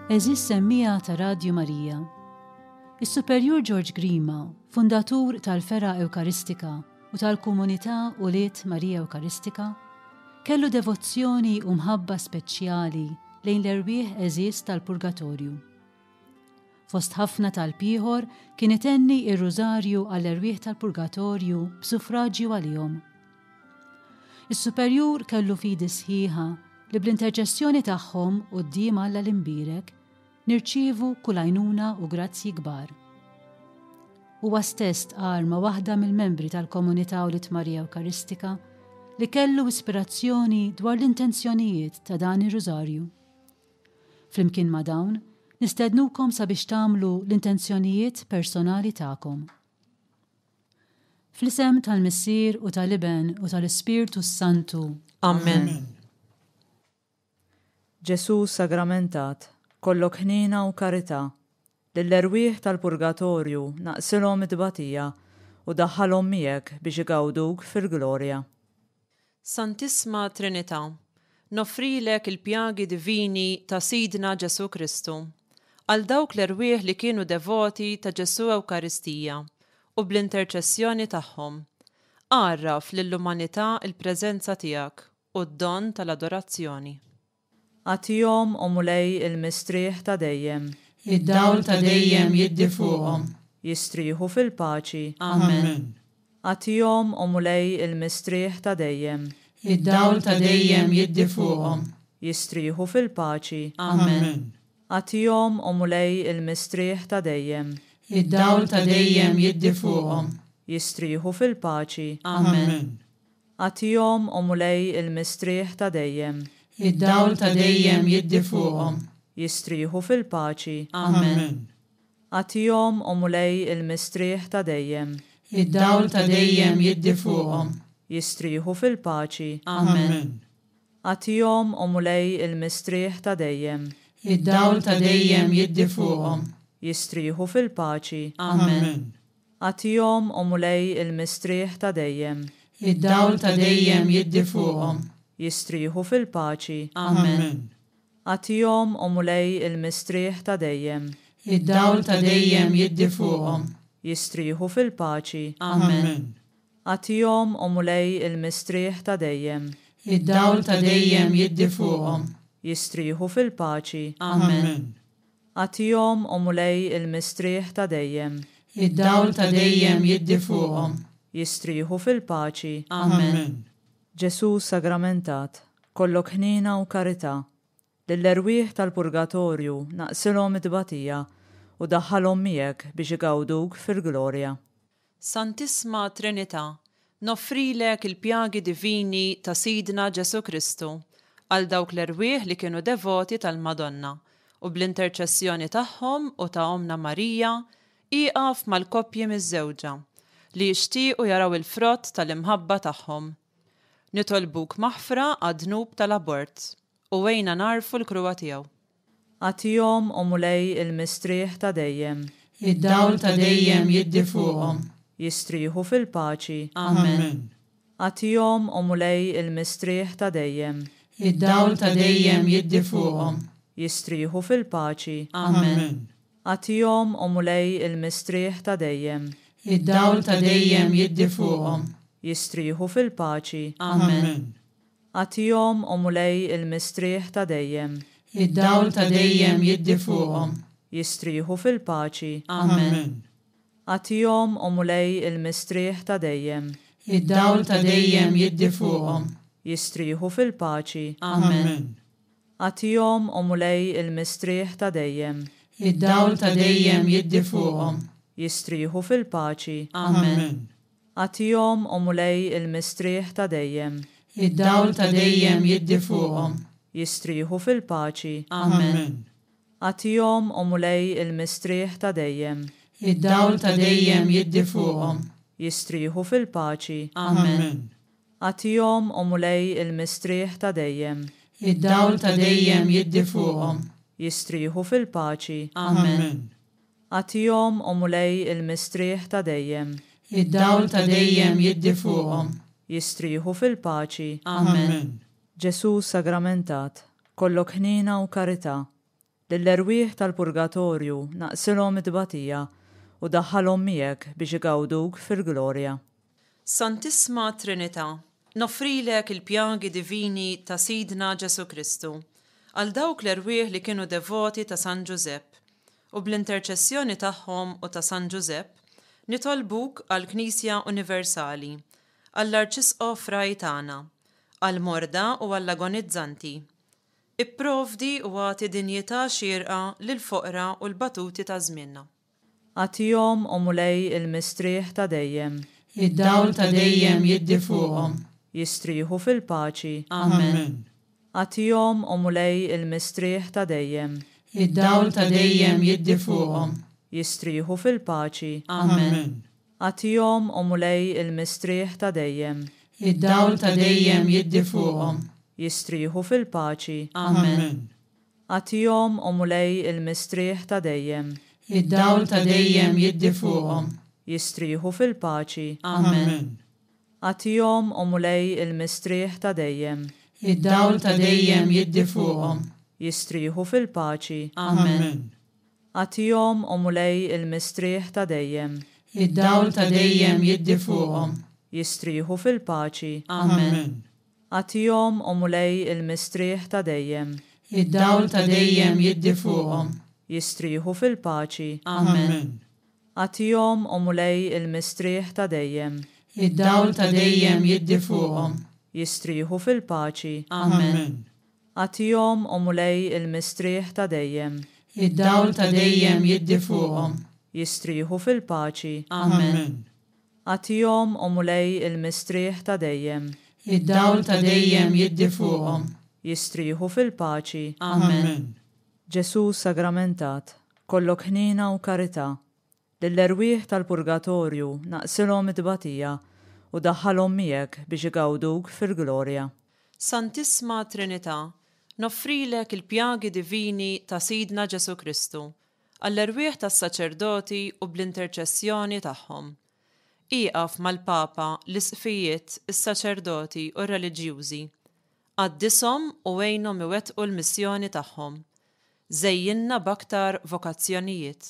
Għeżież semmiegħa ta' Radju Marija, is-Superjur George Grima, fundatur tal-Fergħa Ewkaristika u tal-Komunità Ulied Marija Ewkaristika, kellu devozzjoni u mħabba speċjali lejn l-erwieħ għeżież tal-Purgatorju. Fost ħafna talb ieħor kien itenni r-Rużarju għall-erwieħ tal-Purgatorju b'suffraġju għalihom. Is-Superjur kellu fidi sħiħa li bl-interċessjoni tagħhom quddiem Alla l-Imbierek nirċievu kull għajnuna u grazzji kbar. Huwa stess stqarr ma' waħda mill-membri tal-Komunità Ulied Marija Ewkaristika li kellu ispirazzjoni dwar l-intenzjonijiet ta' dan ir-Rużarju. Flimkien ma' dawn, nistednukom sabiex tagħmlu l-intenzjonijiet personali tagħkom. Fl-isem tal-Missier u tal-Iben u tal-Ispirtu s-Santu. Ammen. Ġesù Sagramentat, kollok ħniena u karità, lill-erwieħ tal-purgatorju naqsilhom it-tbatija u daħħalhom miegħek biex igawduk fil-glorja. Santissma Trinità, noffrilek il-pjagi divini ta' Sidna Ġesù Kristu, għal dawk l-erwieħ li kienu devoti ta' Ġesù Ewkaristija u bl-interċessjoni tagħhom, għarraf lill-umanità l-preżenza tiegħek u d-don tal-adorazzjoni. Agħtihom, o Mulej, il-mistrieħ ta' dejjem. Id-dawl ta' dejjem jiddi fuqhom. Jistrieħu fil-paċi. Amen. Agħtihom, o Mulej, il-mistrieħ ta' dejjem. Id-dawl ta' dejjem jiddi fuqhom. Jistrieħu fil-paċi. Amen. Agħtihom, o Mulej, il-mistrieħ ta' dejjem. Id-dawl ta' dejjem jiddi fuqhom. Jistrieħu fil-paċi. Amen. Agħtihom, o Mulej, il-mistrieħ ta' dejjem. Id-dawl ta' dejjem jiddi fuqhom. Jistrieħu fil-paċi. Amen. Agħtihom, o Mulej, il-mistrieħ ta' dejjem. Id-dawl ta' dejjem jiddi fuqhom. Jistrieħu fil-paċi. Amen. Agħtihom, o Mulej, il-mistrieħ ta' dejjem. Id-dawl ta' dejjem jiddi fuqhom. Jistrieħu fil-paċi. Amen. Agħtihom, o Mulej, il-mistrieħ ta' dejjem. Id-dawl ta' dejjem jiddi fuqhom. Jistrieħu fil-paċi. Amen. Agħtihom, o Mulej, il-mistrieħ ta' dejjem. Id-dawl ta' dejjem jiddi fuqhom. Jistrieħu fil-paċi. Amen. Agħtihom, o Mulej, il-mistrieħ ta' dejjem. Id-dawl ta' dejjem jiddi fuqhom. Jistrieħu fil-paċi. Amen. Agħtihom, o Mulej, il-mistrieħ ta' dejjem. Id-dawl ta' dejjem jiddi fuqhom. Jistrieħu fil-paċi. Amen. Ġesù Sagramentat, kollok ħniena u karità, lill-erwieħ tal-purgatorju naqsilhom it-tbatija u daħħalhom miegħek biex igawduk fil-glorja. Santissma Trinità, noffrilek il-pjagi divini ta' Sidna Ġesù Kristu għal dawk l-erwieħ li kienu devoti tal-Madonna u bl-interċessjoni tagħhom u ta' Ommna Marija ieqaf mal-koppji miżżewġa li jixtiequ jaraw il-frott tal-imħabba tagħhom. Nitolbuk maħfra għad-dnub tal-abort u għinna nagħrfu l-kruha tiegħu. Agħtihom, o Mulej, il-mistrieħ ta' dejjem. Id-dawl ta' dejjem jiddi fuqhom. Jistrieħu fil-paċi. Amen. Agħtihom, o Mulej, il-mistrieħ ta' dejjem. Id-dawl ta' dejjem jiddi fuqhom. Jistrieħu fil-paċi. Amen. Agħtihom, o Mulej, il-mistrieħ ta' dejjem. Id-dawl ta' dejjem jiddi fuqhom. Jistrieħu fil-paċi. Amen. Agħtihom, o Mulej, il-mistrieħ ta' dejjem. Id-dawl ta' dejjem jiddi fuqhom. Jistrieħu fil-paċi. Amen. Agħtihom, o Mulej, il-mistrieħ ta' dejjem. Id-dawl ta' dejjem jiddi fuqhom. Jistrieħu fil-paċi. Amen. Agħtihom, o Mulej, il-mistrieħ ta' dejjem. Id-dawl ta' dejjem jiddi fuqhom. Jistrieħu fil-paċi. Amen. Agħtihom, o Mulej, il-mistrieħ ta' dejjem. Id-dawl ta' dejjem jiddi fuqhom. Jistrieħu fil-paċi. Amen. Agħtihom, o Mulej, il-mistrieħ ta' dejjem. Id-dawl ta' dejjem jiddi fuqhom. Jistrieħu fil-paċi. Amen. Agħtihom, o Mulej, il-mistrieħ ta' dejjem. Id-dawl ta' dejjem jiddi fuqhom. Jistrieħu fil-paċi. Amen. Agħtihom, o Mulej, il-mistrieħ ta' dejjem. Id-dawl ta' dejjem jiddi fuqhom. Jistrieħu fil-paċi. Amen. Ġesù Sagramentat, kollok ħniena u karità. Lill-erwieħ tal-purgatorju naqsilhom it-tbatija u daħħalhom miegħek biex igawduk fil-glorja. Santissma Trinità, noffrilek il-pjagi divini ta' Sidna Ġesù Kristu, għal dawk l-erwieħ li kienu devoti ta' San Ġużepp, u bl-interċessjoni tagħhom u ta' San Ġużepp, nitolbuk għall-Knisja Universali, għall-Arċisqof Ragħaj tagħna, għall-morda u għall-agonizzanti. Ipprovdi u agħti dinjità xierqa lill-foqra u l-batuti ta' żmienna. Agħtihom, o Mulej, il-mistrieħ ta' dejjem. Id-dawl ta' dejjem jiddi fuqhom. Jistrieħu fil-paċi. Amen. Agħtihom, o Mulej, il-mistrieħ ta' dejjem. Id-dawl ta' dejjem jiddi fuqhom. Jistrieħu fil-paċi. Amen. Agħtihom, o Mulej, il-mistrieħ ta' dejjem. Id-dawl ta' dejjem jiddi fuqhom. Jistrieħu fil-paċi. Amen. Agħtihom, o Mulej, il-mistrieħ ta' dejjem. Id-dawl ta' dejjem jiddi fuqhom. Jistrieħu fil-paċi. Amen. Agħtihom, o Mulej, il-mistrieħ ta' dejjem. Id-dawl ta' dejjem jiddi fuqhom. Jistrieħu fil-paċi. Amen. Agħtihom, o Mulej, il-mistrieħ ta' dejjem. Id-dawl ta' dejjem jiddi fuqhom. Jistrieħu fil-paċi. Amen. Agħtihom, o Mulej, il-mistrieħ ta' dejjem. Id-dawl ta' dejjem jiddi fuqhom. Jistrieħu fil-paċi. Amen. Agħtihom, o Mulej, il-mistrieħ ta' dejjem. Id-dawl ta' dejjem jiddi fuqhom. Jistrieħu fil-paċi. Amen. Agħtihom, o Mulej, il-mistrieħ ta' dejjem. Id-dawl ta' dejjem jiddi fuqhom. Jistrieħu fil-paċi. Amen. Agħtihom, o Mulej, il-mistrieħ ta' dejjem. Id-dawl ta' dejjem jiddi fuqhom. Jistrieħu fil-paċi. Amen. Ġesù Sagramentat, kollok ħniena u karità, lill-erwieħ tal-purgatorju naqsilhom it-tbatija u daħħalhom miegħek biex igawduk fil-glorja. Santissma Trinità, noffrilek il-pjagi divini ta' Sidna Ġesù Kristu, għall-erwieħ tas-saċerdoti u bl-interċessjoni tagħhom. Ieqaf mal-Papa, l-Isqfijiet, is-saċerdoti u r-reliġjużi. Qaddishom u għinhom iwettqu l-missjoni tagħhom. Żejjinna b'aktar vokazzjonijiet.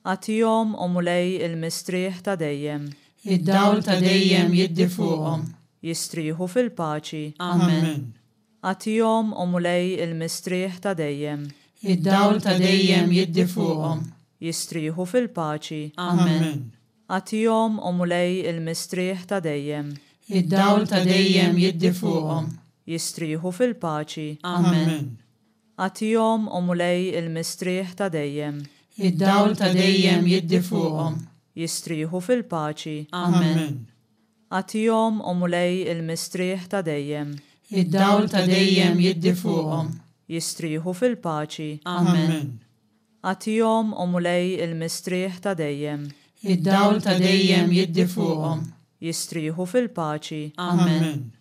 Agħtihom, o Mulej, il-mistrieħ ta' dejjem. Id-dawl ta' dejjem jiddi fuqhom. Jistrieħu fil-paċi. Amen. Agħtihom, o Mulej, il-mistrieħ ta' dejjem. Id-dawl ta' dejjem jiddi fuqhom. Jistrieħu fil-paċi. Amen. Agħtihom, o Mulej, il-mistrieħ ta' dejjem. Id-dawl ta' dejjem jiddi fuqhom. Jistrieħu fil-paċi. Amen. Agħtihom, o Mulej, il-mistrieħ ta' dejjem. Id-dawl ta' dejjem jiddi fuqhom. Jistrieħu fil-paċi. Amen. Agħtihom, o Mulej, il-mistrieħ ta' dejjem. Id-dawl ta' dejjem jiddi fuqhom. Jistrieħu fil-paċi. Amen. Agħtihom, o Mulej, il-mistrieħ ta' dejjem. Id-dawl ta' dejjem jiddi fuqhom. Jistrieħu fil-paċi. Amen.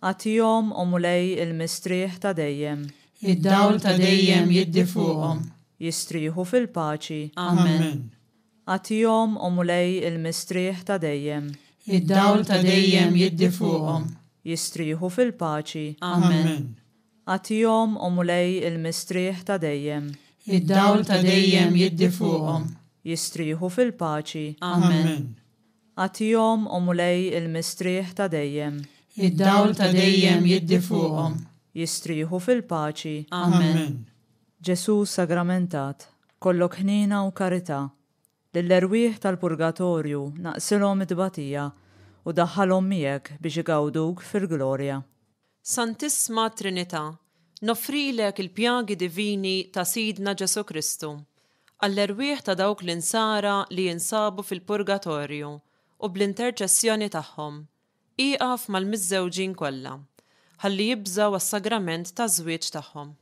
Agħtihom, o Mulej, il-mistrieħ ta' dejjem. Id-dawl ta' dejjem jiddi fuqhom. Jistrieħu fil-paċi. Amen. Agħtihom, o Mulej, il-mistrieħ ta' dejjem. Id-dawl ta' dejjem jiddi fuqhom. Jistrieħu fil-paċi. Amen. Agħtihom, o Mulej, il-mistrieħ ta' dejjem. Id-dawl ta' dejjem jiddi fuqhom. Jistrieħu fil-paċi. Amen. Agħtihom, o Mulej, il-mistrieħ ta' dejjem. Id-dawl ta' dejjem jiddi fuqhom. Jistrieħu fil-paċi. Amen. Ġesù Sagramentat, kollok ħniena u karità, lill-erwieħ tal-purgatorju naqsilhom it-tbatija u daħħalhom miegħek biex igawduk fil-glorja. Santissma Trinità, noffrilek il-pjagi divini ta' Sidna Ġesù Kristu, għall-erwieħ ta' dawk l-insara li jinsabu fil-purgatorju u bl-interċessjoni tagħhom, ieqaf mal-miżżewġin kollha, ħalli jibżgħu għas-sagrament taż-żwieġ tagħhom.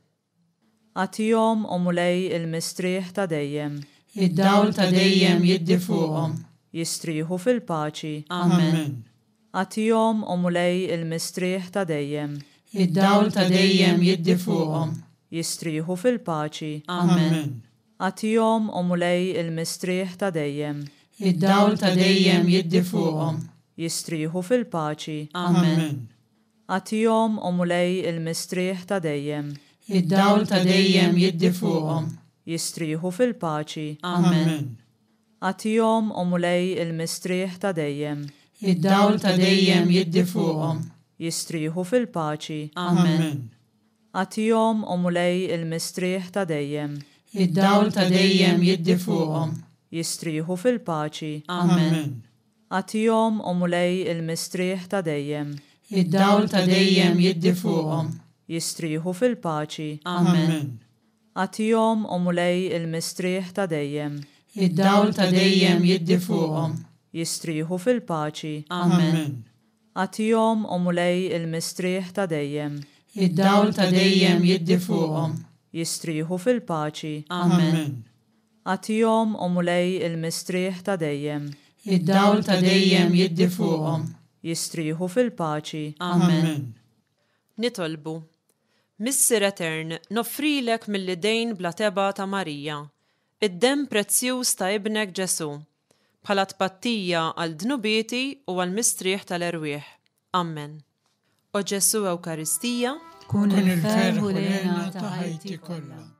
Agħtihom, o Mulej, il-mistrieħ ta' dejjem. Id-dawl ta' dejjem jiddi fuqhom. Jistrieħu fil-paċi. Amen. Agħtihom, o Mulej, il-mistrieħ ta' dejjem. Id-dawl ta' dejjem jiddi fuqhom. Jistrieħu fil-paċi. Amen. Agħtihom, o Mulej, il-mistrieħ ta' dejjem. Id-dawl ta' dejjem jiddi fuqhom. Jistrieħu fil-paċi. Amen. Agħtihom, o Mulej, il-mistrieħ ta' dejjem. Id-dawl ta' dejjem jiddi fuqhom. Jistrieħu fil-paċi. Amen. Agħtihom, o Mulej, il-mistrieħ ta' dejjem. Id-dawl ta' dejjem jiddi fuqhom. Jistrieħu fil-paċi. Amen. Agħtihom, o Mulej, il-mistrieħ ta' dejjem. Id-dawl ta' dejjem jiddi fuqhom. Jistrieħu fil-paċi. Amen. Agħtihom, o Mulej, il-mistrieħ ta' dejjem. Id-dawl ta' dejjem jiddi fuqhom. Jistrieħu fil-paċi. Amen. Agħtihom, o Mulej, il-mistrieħ ta' dejjem. Id-dawl ta' dejjem jiddi fuqhom. Jistrieħu fil-paċi. Amen. Agħtihom, o Mulej, il-mistrieħ ta' dejjem. Id-dawl ta' dejjem jiddi fuqhom. Jistrieħu fil-paċi. Amen. Agħtihom, o Mulej, il-mistrieħ ta' dejjem. Id-dawl ta' dejjem jiddi fuqhom. Jistrieħu fil-paċi. Amen. Nitolbu. Missier Etern, noffrilek mill-idejn bla tebgħa ta' Marija, id-demm prezzjuż ta' Ibnek Ġesù, bħala tpattija għal dnubieti u għall-mistrieħ tal-erwieħ. Ammen. O Ġesù Ewkaristija, Kun il-ferħ u l-hena ta' ħajti kollha.